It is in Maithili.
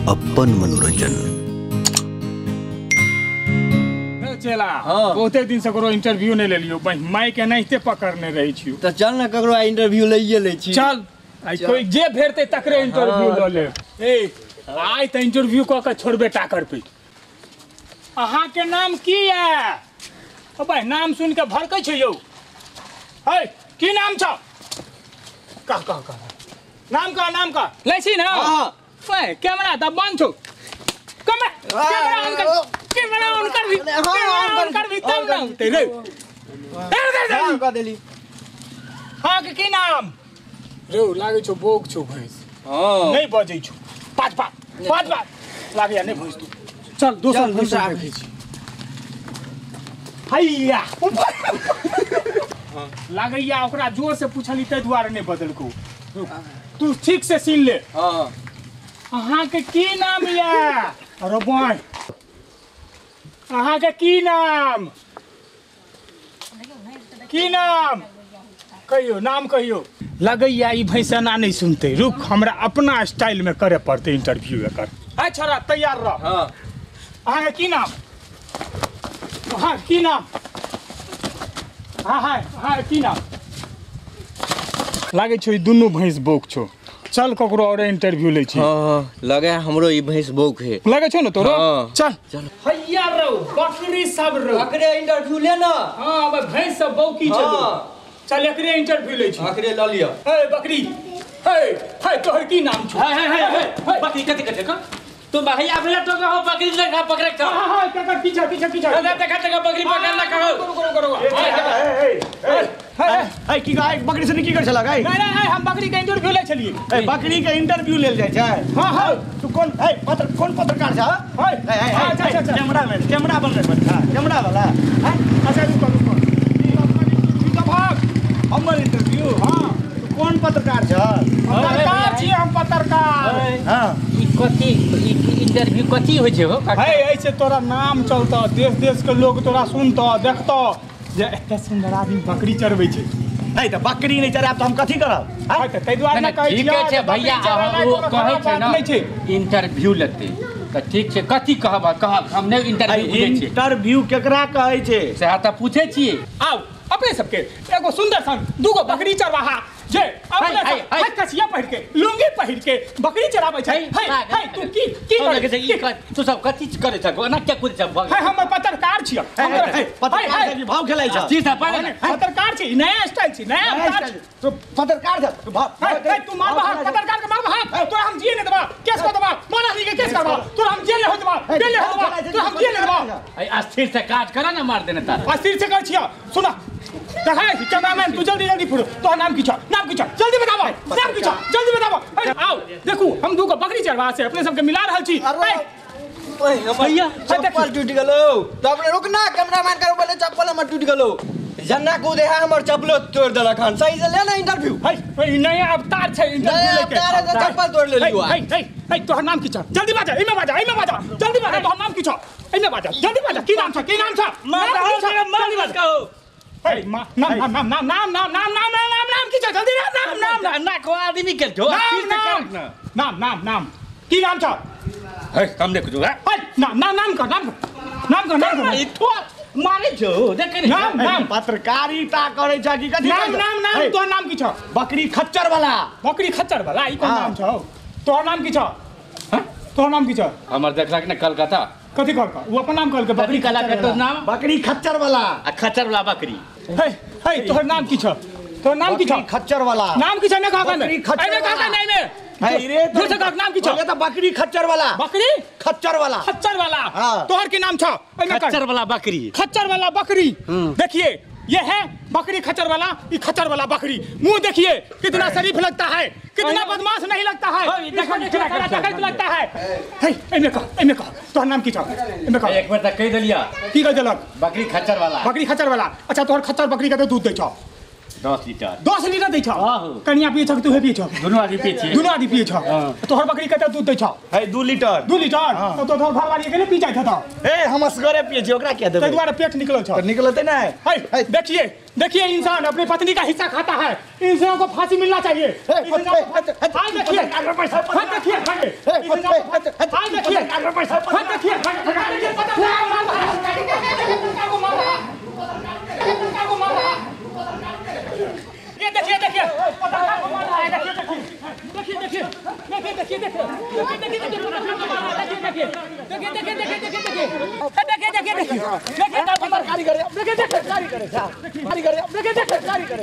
अपन मनोरंजन। चला बहुते दिन से ककरो इंटरव्यू नहीं लेलियो, माय के एनाहिते पकड़ने रहे छियो। त चल ना ककरो इंटरव्यू लइए लै छी। चल आई कोई जे भेटते तकरे इंटरव्यू ल ले। ए आइ त इंटरव्यू क के छोड़बे टाकर पे। अहाँ के नाम की है? ओ भाई नाम सुन के भड़कै छै यौ। है की नाम छ? कह कह कह नाम कह, नाम कह लै छी ना। हां ओए कैमरा त बंद छौ। कैमरा कैमरा ऑन कर, कैमरा ऑन कर भी, कैमरा ऑन कर भी तब ना होतै रे। हां कह देली। हां के की नाम रे? लागै छौ बोक छौ भैंस। हां नहीं बजै छौ। पाँच बार पाँच बार लागैया नहीं भैंस तू। चल दोसर भैंस देखै छी। हैया लागैया ओकरा जोर से पूछली तै दुआरे नहीं बदलकौ। तू ठीक से सीन ले। हां अहाँ के की नाम या? अरे बॉय अहाँ के की नाम? की नाम कहियो, नाम कहियो। लगैया ई भैंसना नहीं सुनते। रुक हमरा अपना स्टाइल में करे पड़ते इंटरव्यू एकर। है छोरा तैयार रह। हां अहाँ के की नाम? अहाँ की नाम? हाँ हाँ हाँ की नाम? लागै छौ ई दुनू भैंस बौक छौ। चल ककरो और इंटरव्यू लै छी। हां लगे हमरो ई भैंस बौक है। लगे छौ न तोरो? चल चल। हैया रौ बकरी सब रौ, एकरे इंटरव्यू ले ना। हां अब भैंस सब बौकी छै। चल एकरे इंटरव्यू लै छी। एकरे ल लिअ। ए बकरी, हे हे तोहर की नाम छौ? हे हे हे बकरी कथि कथि का तुम भैया भैया तो कहो बकरी लेखा पकड़े का। हां हां ककर पीछा पीछा पीछा देखा देखा बकरी पकड़ला कहो। करो करो करो। ए ए की गाय बकरी से की कर छला गाय? नहीं नहीं हम बकरी के इंटरव्यू लै छलिए। ए बकरी के इंटरव्यू लेल जाय छै? हां हां तू कोन ए पत्र कोन पत्रकार छ? हे अच्छा अच्छा कैमरा में कैमरा बन रहल छ, कैमरा वाला। अच्छा रुको रुको तू तो भाग हमर इंटरव्यू। हां तू कोन पत्रकार छ? पत्रकार छी हम, पत्रकार। हां ई कथि इंटरव्यू कथि होय छै हो? हे ऐसे तोरा नाम चलतो, देश देश के लोग तोरा सुनतो देखतो जे एते सुंदर आदमी बकरी चरबै छै। नहीं त बकरी नहीं चराब त हम कथि करब? हां त तै दुआरे न कहै ठीक छै भैया, ओ कहै छै ना इंटरव्यू लेतै त ठीक छै। कथि कहब कहब हम नै इंटरव्यू बुझै छी। इंटरव्यू केकरा कहै छै सएह त पूछै छी। आउ अपने सबके एगो सुंदर सन दूगो बकरी चरवाहा जे अपने सब कसिया पहिर के लुंगी पहिर के बकरी चराबै छै। हे हे तू की की करै छै? तू सब कथि करै छ? एना क्या करै छ? हे हमर पत्रकार छियै। पत्रकार छी भाव खेलै छ। जी साहब पत्रकार छी, नया स्टाइल छी, नया अवतार छी। तू पत्रकार छ तू भाव। हे तू मार हाथ पत्रकार के, मार हाथ। तोरा हम जिए नै देबा, केस कर देबा, मानहानि के केस करबा। तोरा हम जेल हो देबा, जेल हो देबा, तोरा हम जिए नै देबा। ए अस्थिर से काज कर ना, मार देने तार। अस्थिर से कर छियै। सुना देखा कैमरामैन तू जल्दी जल्दी फुरो। तोहर नाम की छ? नाम की छ? जल्दी बताबो। नाम की छ? जल्दी बताबो। आओ देखू हम दूगो बकरी चरवा से अपने सबके मिला रहल छी। भैया चप्पल टूट गेलो। तो अपने रुक ना कैमरामैन कर बोले चप्पल हमर टूट गेलो। जन्ना को दे हमर चप्पलो तोड़ देलक हन। सही से ले ना इंटरव्यू। हे नया अवतार छै इंटरव्यू लेके। नया अवतार है चप्पल तोड़ लेलियो। हे हे हे तोहर नाम की छ? जल्दी बाजा, एमे बाजा, एमे बाजा, जल्दी बाजा। तोहर नाम की छ? एमे बाजा, जल्दी बाजा। की नाम छ? की नाम छ? मार मार मत कहो। हे नाम नाम नाम नाम नाम नाम नाम नाम नाम नाम की छ? जल्दी नाम नाम नाम ना को आदमी के जो नाम नाम नाम नाम की नाम छ? हे हम देखु जो है। नाम नाम नाम का नाम नाम का नाम ई तो मारे जो देखे ने नाम नाम पत्रकारिता करै छ की कथि? नाम नाम नाम तोहर नाम की छ? बकरी खच्चर वाला। बकरी खच्चर वाला ई कोन नाम छ? तोहर नाम की छ? हां तोहर नाम की छ? हमर देखलक ने कलकत्ता। कथि कहलक? उ अपन नाम कहलक बकरी कला के तो नाम बकरी खच्चर वाला। आ खच्चर वाला बकरी। हे हे तोहर नाम की छ? तोहर नाम की छ? खच्चर वाला। नाम की छ? ने कहक बकरी खच्चर ने कहक नहीं में। हे रे जोर से कहक नाम की छ? बोले त बकरी खच्चर वाला। बकरी खच्चर वाला। खच्चर वाला। तोहर की नाम छ? खच्चर वाला बकरी। खच्चर वाला बकरी। देखिए ये है बकरी खच्चर वाला, ये खच्चर वाला बकरी। मुंह देखिए कितना शरीफ लगता है, कितना बदमाश नहीं लगता है, डकैत लगता है। हे एमे कह, एमे कह तोहर नाम की छ? एमे कह। एक बार त कहि देलिया। की कह देलक? बकरी खच्चर वाला। बकरी खच्चर वाला। अच्छा तोहर खच्चर बकरी कते दूध दै छ? 10 लीटर। 10 लीटर दै छ? कनिया पिए छ कि तू हे पिए छ? दुनू आदमी पिए छी। दुनू आदमी पिए छ। तोहर बकरी कते दूध दै छ? है 2 लीटर। 2 लीटर? तो तोहर घरवाली अकेले पी जाइत हेतौ। ए हम असगरे पिए छी, ओकरा किया देबै? तै दुआरे पेट निकलल छ। त निकलतै नै। है देखिए देखिए इंसान अपनी पत्नी का हिस्सा खाता है, इंसानों को फांसी मिलना चाहिए। देखिए देखिए देखिए देखिए देखिए देखिए देखिए देखिए देखिए देखिए देखिए देखिए देखिए देखिए देखिए देखिए कारीगर देखिए देखिए कारीगर कारीगर देखिए देखिए कारीगर।